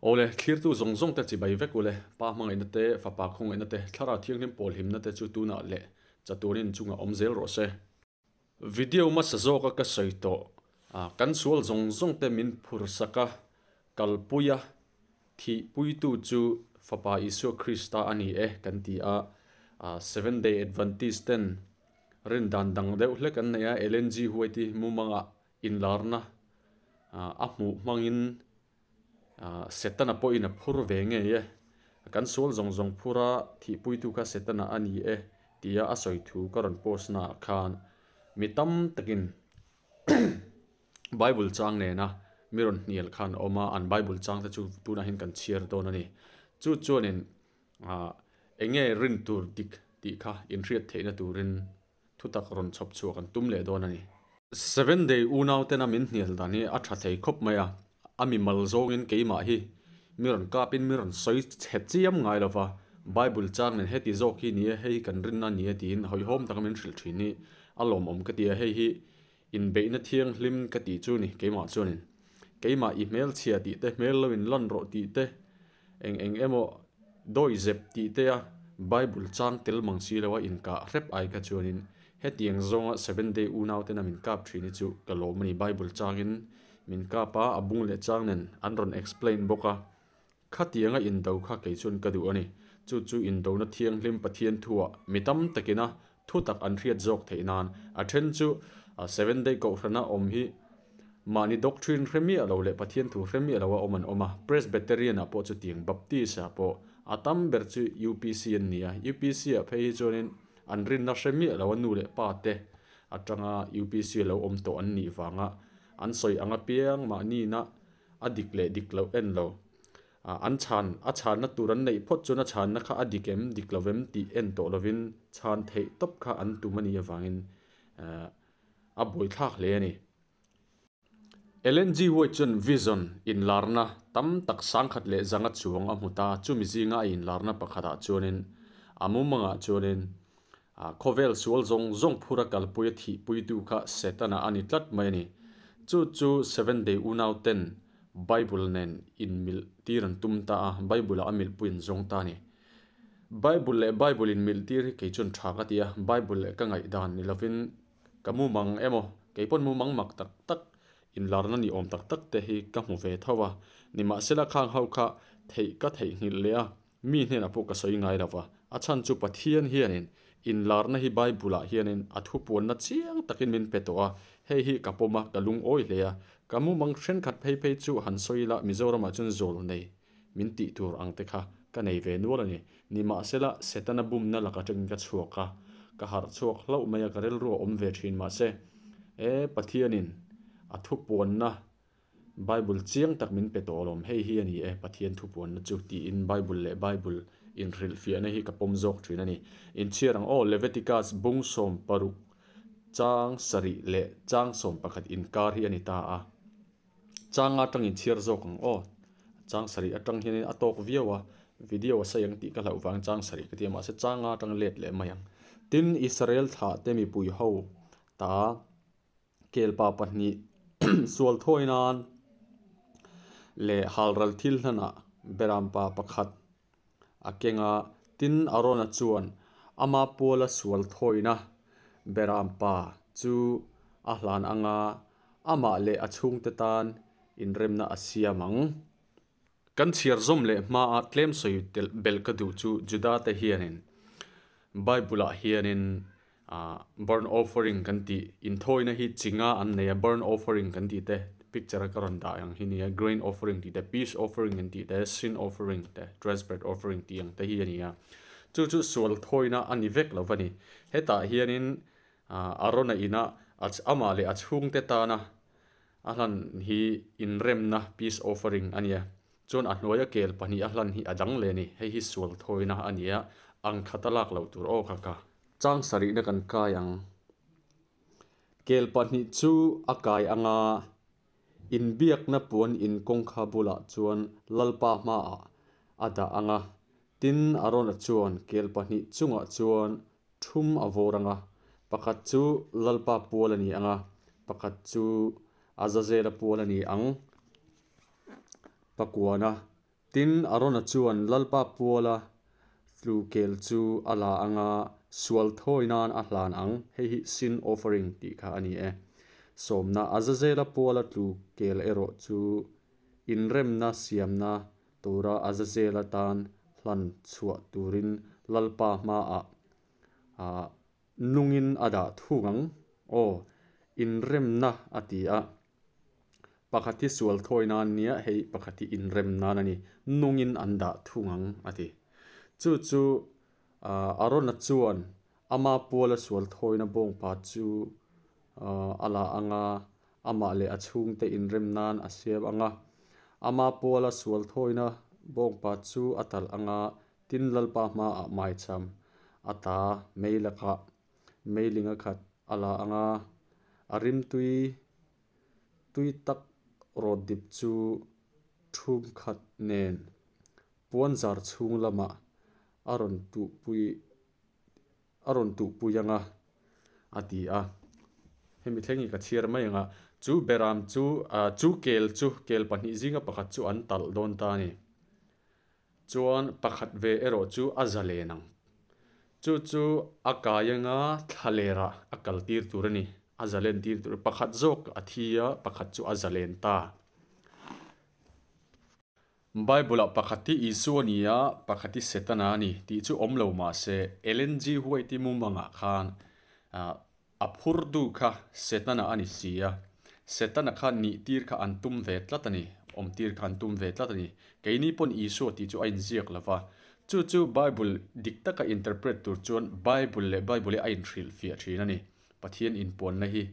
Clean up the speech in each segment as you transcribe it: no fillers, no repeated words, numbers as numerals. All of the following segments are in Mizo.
Awle, thlirtu zawng zawng te chibai vek ule, Pa hmangaihna te, Fapa khawngaihna te, Thlarau Thianghlim pawl himna te chu tunah leh chatuanin chungah awm zel rawh se. Video hmasa zawka ka sawi tawh, kan sual zawng zawng te min phursak a, kalpui a, thihpuitu chu Fapa Isua Krista a ni e kan ti a, Seventh Day Adventist ten rin dan dang deuh hlek an nei a, Ellen G. White i mumanga inlarna a hmuh hmangin Setana pawhin a phur ve ngei e, kan sual zawng zawng phura thihpuitu kha Setana a ni e tia a sawi thu ka rawn post naah khan mi tam takin Bible chang nena mi rawn hnial khan a awm a, an Bible chang te chu tunah hian kan chhiar dawn a ni. Chu chuanin eng nge rin tur dik tih kha inhriat theihna turin Thutak rawn chhawp chhuak an tum leh dawn a ni. Seven Day unau tena min hnial dan hi a tha thei khawp mai a, a mi mal zawngin keimah hi mi rawn kapin mi rawn sawi chhe chiam ngai lo va, Bible chang nen heti zawk hi ni e, hei hi kan rinna a ni e tiin hawihhawm taka min hrilh thin hi a lawmawm ka ti a, hei hi inbeihna thianghlim ka tih chu ni keimah chuanin keimah i hmelchhia tih te, hmel lo in lan rawh tih te, Eng eng emaw dawi zep tih te a Bible chang tel mang si lo a inkah hrep ai kha chuanin hetiang zawnga Seventh Day unau tena min kap thin hi chu ka lawm a ni. Bible changin min kap a, a bung leh chang nen an rawn explain bawk a. Khatianga indo kha kei chuan ka duh a ni. Chu chu indona thianghlim Pathian thuah mi tam takina thutak an hriat zawk theih nan a then chu Seventh Day Kohhrana awm hi Mahni doctrine hre miah lo leh Pathian thu hre miah loa awm an awm a, Presbyterian ah pawh chutiang, Baptist ah pawh a tam ber chu UPC an ni a, UPC ah phei hi chuanin an rinna hre miah loa nu leh pa te atanga UPC lo awm tawh an nih vanga an sawi ang apiang mahnina a dik leh dik loh en lo. An chhan, a chhanna tur an neih phawt chuan a chhanna kha a dik em, dik lo em tih en tawh lovin chhan theih tawp kha an tum a nih avangin a buaithlak hle a ni. Ellen G. White chuan vision, inlarna, tam tak sangkhat leh zanga chuang a hmu ta, chumi zinga a inlarna pakhatah chuanin a mumangah chuanin khawvel sual zawng zawng phura kalpuia thihpuitu kha Setana a ni tlat mai a ni. Chu chu Seventh Day unauten Bible nen inmilh tir an tum ta a, Bible-ah a milhpui an zawng ta a ni. Bible leh Bible inmilh tir hi kei chuan tha ka ti a, Bible leh ka ngaihdan ni lovin Ka mumang emaw, kei pawn mumang mak tak tak, inlarna ni awm tak tak te hi ka hmu ve tho a. Nimahsela khang ho kha theih ka theihnghilh leh a, mi hnenah pawh ka sawi ngai lo va. A chhan chu Pathian hianin inlarna hi Bible-ah hianin a thupuanna chiang takin min pe tawh a, hei hi ka pawm a, ka lungawi hle a. Ka mumang thenkhat phei phei chu han sawi ila Mizoramah chuan zawl nei min tih tur ang te kha ka nei ve nual a ni. Nimahsela, Setana bumna lak atangin ka chhuak a, ka harh chhuak hlauh mai a, ka rilru a awm ve thin. Mahse, e, Pathianin a thupuanna Bible chiang tak min pe tawh alawm, hei hi a ni e, Pathian thupuanna chu tiin Bible leh Bible inhrilhfiahna hi ka pawm zawk thin a ni. Inchhiar ang aw, Leviticus bung 16 chang sarih leh chang 11 inkar hi a ni ta a. Chang atang in chhiar zawk ang aw. Chang sarih atang hianin a tawk viau a, video a sawi ang tih ka hlauh vang chang sarih ka ti a, mahse chang atang let leh mai ang. Tin, Israel thlah te mipui ho ta kelpa pahnih sual thawi nan leh halral thil hlanah berampa pakhat a keng a, tin Arona chuan ama puala sual thawina berampa chu a hlan anga amah leh a chhungte tan inremna a siam ang. Kan chhiar zawm leh hmaa tlem sawi telh belh ka duh chu Juda te hianin Bible-ah hianin Burn offering kan tih inthawina hi chinga an nei a, burn offering kan tih te picture a ka rawn dah ang hi nia, grain offering tih te, peace offering an tih te, sin offering te, transparent offering tih ang te hi a ni a. Chu chu sual thawina a ni vek lo va ni. Hetah hianin Arona ina amah leh a chhungte tana a hlan hi inremna peace offering a nia. Chuan a hnuaia kel pahnih a hlan hi a dang leh a ni. Hei hi sual thawina a ni a, ang khat a lak loh tur aw kha ka. Chang sarihna kan kai ang. Kel pahnih chu a kai anga inbiakna puan in kawngkha bulah chuan Lalpa hmaah a dah anga, tin Arona chuan kel pahnih chungah chuan thum a vawr anga, pakhat chu Lalpa pual a ni anga, pakhat chu Azazela pual a ni ang. Pakuana. Tin, Arona chuan Lalpa puala tlu kel chu a la anga sual thawi nan a hlan ang, hei hi sin offering tih kha a ni e. Sawmna, Azazela puala tlu kel erawh chu inremna siamna tura Azazela tan hlan chhuah turin Lalpa hmaah nungin a dah thung ang. Aw, inremna a ti a. Pakhat hi sual thawi nan nia, hei pakhat hi inrem nan a ni. Nungin an dah thung ang, a ti. Chu chu Arona chuan ama puala sual thawina bawngpa chu a la ang a, amah leh a chhungte inrem nan a siam ang a. Ama puala sual thawina bawngpa chu a talh ang a, tin Lalpa hmaah maicham a ta mei lakah meiling a khat a la ang a, a rimtui tui tak rawt dip chu thum khat nen puanzar chhung lamah a rawn tuhpui a rawn tuhpui ang a, a ti a. Hemi thleng hi ka chhiar mai ang a, chu beram chu chu kel chu kel pahnih zinga pakhat chu an talh dawn ta a ni. Chuan pakhat ve erawh chu a zalen ang. Chu chu a kai anga thlalerah a kal tir tur a ni. A zalen tir tur. Pakhat zawk a thi a, pakhat chu a zalen ta. Bible-ah pakhat hi Isua a ni a, pakhat hi Setana a ni tih chu awm lo mah se, Ellen G. White-i mumangah khan A phur duh kha Setana a ni si a, Setana kha nih tir kha an tum ve tlat a ni, awm tir kha an tum ve tlat a ni. Keini pawn Isua tih chu a inziak lo va, chu chu Bible dik taka interpret tur chuan Bible leh Bible hi a inhrilhfiah thin a ni. Pathian inpuanna hi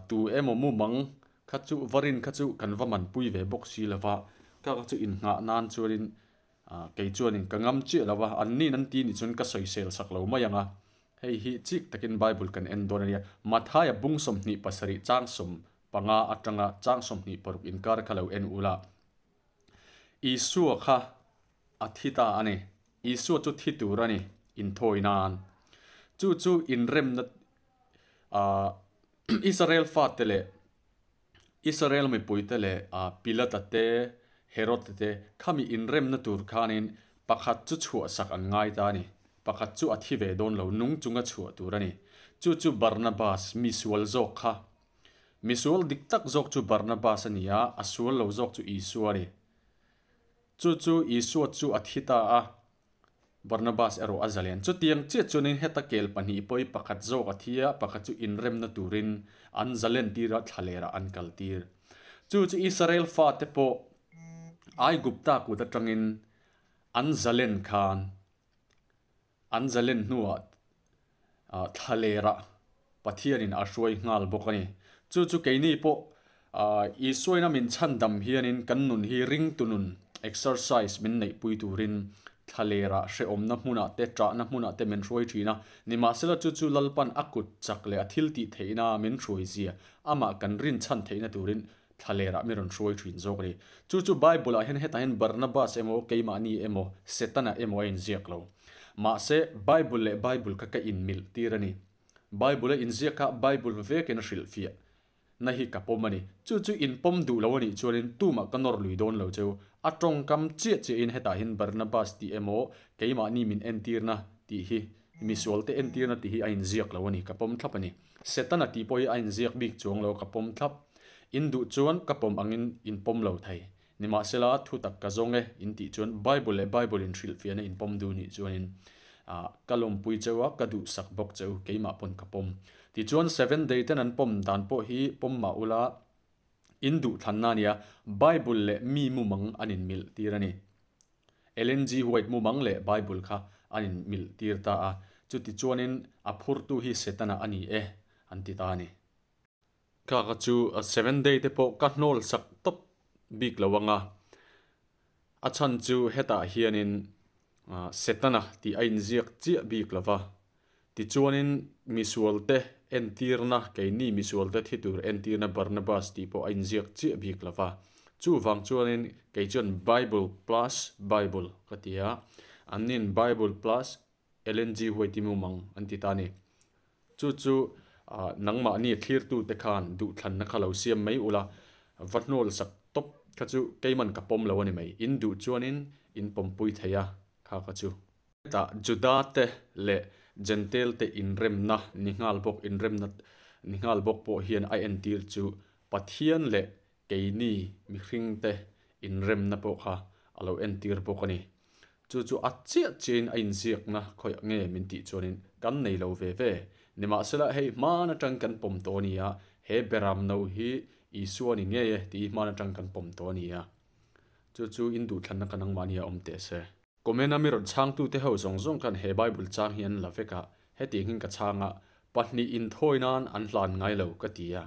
tu emaw mumang kha chu va rin kha chu kan va manpui ve bawk si lo va, kha kha chu innghah nan chuanin kei chuanin ka ngam chiah lo va, anni'n an ti nih chuan ka sawisel sak lo mai ang a. Hei hi chik takin Bible kan en dawn a nia. Mathaia bung 27 chang 15 atanga chang 26 inkar kha lo en ula. Isua kha a thi ta a ni. Isua chu thi tur a ni inthawi nan. Chu chu inremna Israel fate leh Israel mipuite leh Pilata te, Herod te khami inremna tur khanin pakhat chu chhuahsak an ngai ta a ni. Pakhat chu a thi ve dawn lo, nung chunga chhuah tur a ni. Chu chu Barnabas, misual zawk kha. Misual dik tak zawk chu Barnabas a ni a, a sual lo zawk chu Isua a ni. Chu chu Isua chu a thi ta a, Barnabas erawh a zalen. Chutiang chiah chuanin heta kel pahnih pawi pakhat zawk a thi a, pakhat chu inremna turin an zalen tir a, thlalerah an kal tir. Chu chu Israel fate pawh Aigupta kut atangin an zalen khan an zalen hnuah thlalerah Pathianin a hruai nghal bawk a ni. Chu chu keini pawh Isuaina min chhandam hianin kan nun hi ringtu nun, exercise, min neihpui turin thlalerah hrehawmna hmunah te, ṭahna hmunah te min hruai ṭhin a. Nimahsela chu chu Lalpan a kut chak leh a thil tih theihna min hruai zia, amah kan rinchhan theihna turin thlalerah mi rawn hruai ṭhin zawk a ni. Chu chu Bible-ah hian hetah hian Barnabas emaw, keimahni emaw, Setana emaw a inziak lo. Mahse, Bible leh Bible kha ka inmilh tir a ni. Bible a inziak kha Bible vekin a hrilhfiah na hi ka pawm a ni. Chu chu in pawm duh lo a nih chuanin tumah ka nawr lui dawn lo cheu. A tawngkam chiah chiahin hetah hian Barnabas tih emaw, keimahni min entirna tih hi, misualte entirna tih hi a inziak lo a ni, ka pawm thlap a ni. Setana tih pawh hi a inziak bik chuang lo, ka pawm thlap. In duh chuan ka pawm angin in pawm lo thei. Nimahsela, thu tak ka zawng e, in tih chuan Bible leh Bible in hrilhfiahna in pawm duh nih chuanin ka lawmpui cheu a, ka duhsak bawk cheu, keimah pawn ka pawm. Tichuan Seventh Day ten an pawm dan pawh hi pawm mah ula, in duhthlanna a nia, Bible leh mi mumang an inmilh tir a ni. Ellen G. White mumang leh Bible kha an inmilh tir ta a, chutichuanin a phurtu hi Setana a ni e, an ti ta a ni. Kha ka chu Seventh Day te pawh ka hnawl sak tawp bik lo ang a, a chhan chu hetah hianin Setana tih a inziak chiah bik lo va, tichuanin misualte entirna, keini misualte thi tur entirna Barnabas tih pawh a inziak chiah bik lo va. Chuvang chuanin kei chuan Bible plus Bible ka ti a, annin Bible plus Ellen G. White-i mumang an ti ta a ni. Chu chu nangmahni thlirtute khan duhthlanna kha lo siam mai ula, va hnawl sak tawp Kha chu keiman ka pawm lo a ni mai. In duh chuanin in pawmpui thei a, kha kha chu. Hetah Juda te leh Jentail te inremna ni nghal bawk inremna ni nghal bawk pawh hian a entir chu Pathian leh keini mihring te inremna pawh kha a lo entir bawk a ni. Chu chu a chiah chiahin a inziakna khawiah nge min tih chuanin kan nei lo ve ve. Nimahsela hei hman atang kan pawm tawh a ni a, he beram no hi Isua ni ngei e tih hi hman atang kan pawm tawh a ni a. Chu chu in duhthlanna ka nangmahni a awm teh se. Comment-a mi rawn chhangtute ho zawng zawng khan he Bible chang hi an la vek a, hetiang hin ka chhang a, pahnih inthawi nan an hlan ngai lo ka ti a.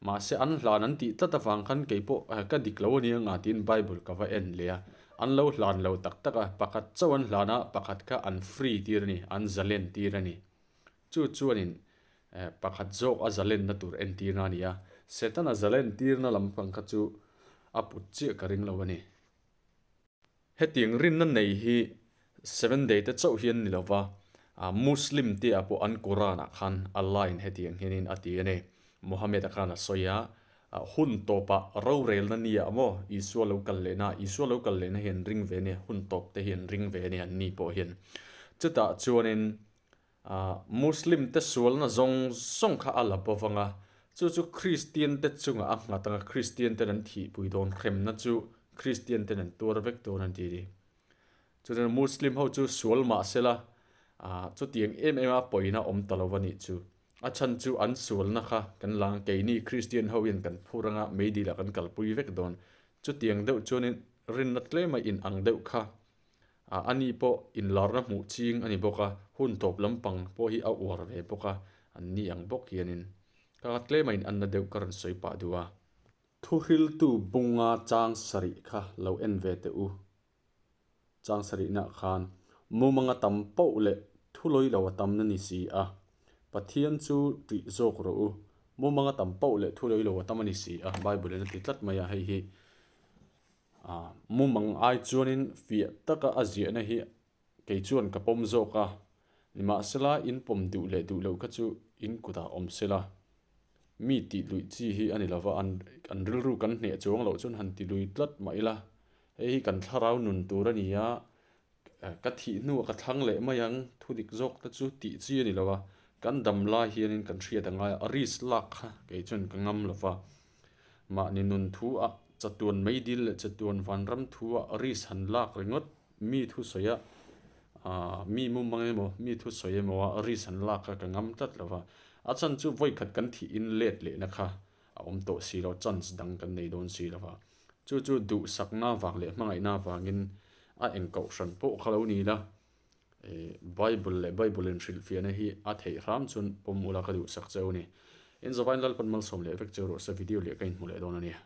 Mahse an hlan an tih tlat avang khan kei pawh ka dik lo a nia nga tiin Bible ka va en leh a, an lo hlan lo tak tak a, pakhat chauh an hlan a, pakhat kha an free tir a ni, an zalen tir a ni. Chu chuanin pakhat zawk a zalenna tur entirna a ni a, Setana zalen tirna lampang kha chu a put chiah ka ring lo a ni. Hetiang rinna nei hi Seven Day te chauh hian ni lova, Muslim te ah pawh an Quran ah khan Allah in hetiang hianin a ti a ni. Muhammad a khan a sawi a, hun tawpah rorelna ni ah maw Isua lo kal lehna, Isua lo kal lehna hi an ring ve a ni, hun tawp te hi an ring ve a ni an ni pawh hian. Chutah chuanin Muslim te sualna zawng zawng kha a la bawk ang a, chu chu Kristian te chungah a nghat ang a, Kristian ten an thihpui dawn hremna chu Kristian ten an tuar vek dawn an ti a ni. Chuan Muslim ho chu sual mah sela chutiang em em a pawina awm ta lo a nih chu. A chhan chu an sualna kha kan la ang, keini Kristian ho hian kan phur anga meidil ah kan kalpui vek dawn. Chutiang deuh chuanin rinna tlema inang deuh kha A ani pawh inlarna hmuh ching a ni bawk a, hun tawp lampang pawh hi a uar ve bawk a, an ni ang bawk hianin ka tlema in anna deuh ka rawn sawi pah duh a. Thuhriltu bunga chang sarih kha lo en ve teh u. Chang sarihnaah khan mumanga tam poh leh thulawi lo a tam na ni si a, Pathian chu ṭih zawk rawh u. Mumanga tam poh leh thulawi lo a tam a ni si a, Bible-in a ti tlat mai a, hei hi Mumang ai chuanin fiah taka a ziahna hi kei chuan ka pawm zawk a, nimahsela in pawm duh leh duh loh kha chu in kutah awm sela. Mi tih luih chi hi a ni lova, an rilru kan hneh chuang loh chuan han ti lui tlat mah ila, hei hi kan thlarau nun tur a ni a, ka thih hnuah ka thlang leh mai ang, thu dik zawk te chu tih chi a ni lova, kan dam lai hianin kan hriat a ngai a, risk lak kha kei chuan ka ngam lova. Mahni nun thu ah chatuan meidil leh chatuan vanram thu ah risk han lak ringawt mi thusawi a mi mumang emaw mi thusawi emaw a risk han lak kha ka ngam tlat lova, a chhan chu vawikhat kan thih in let lehna kha a awm tawh si lo, chance dang kan nei dawn si lova. Chu chu duhsakna vang leh hmangaihna vangin a engkohhran pawh kha lo ni la, Bible leh Bible in hrilhfiahna hi a theih hram chuan pawm ula ka duhsak cheu a ni. In zavain Lalpan malsawm leh vek cheu rawh se video leh ka inhmu leh dawn a nia.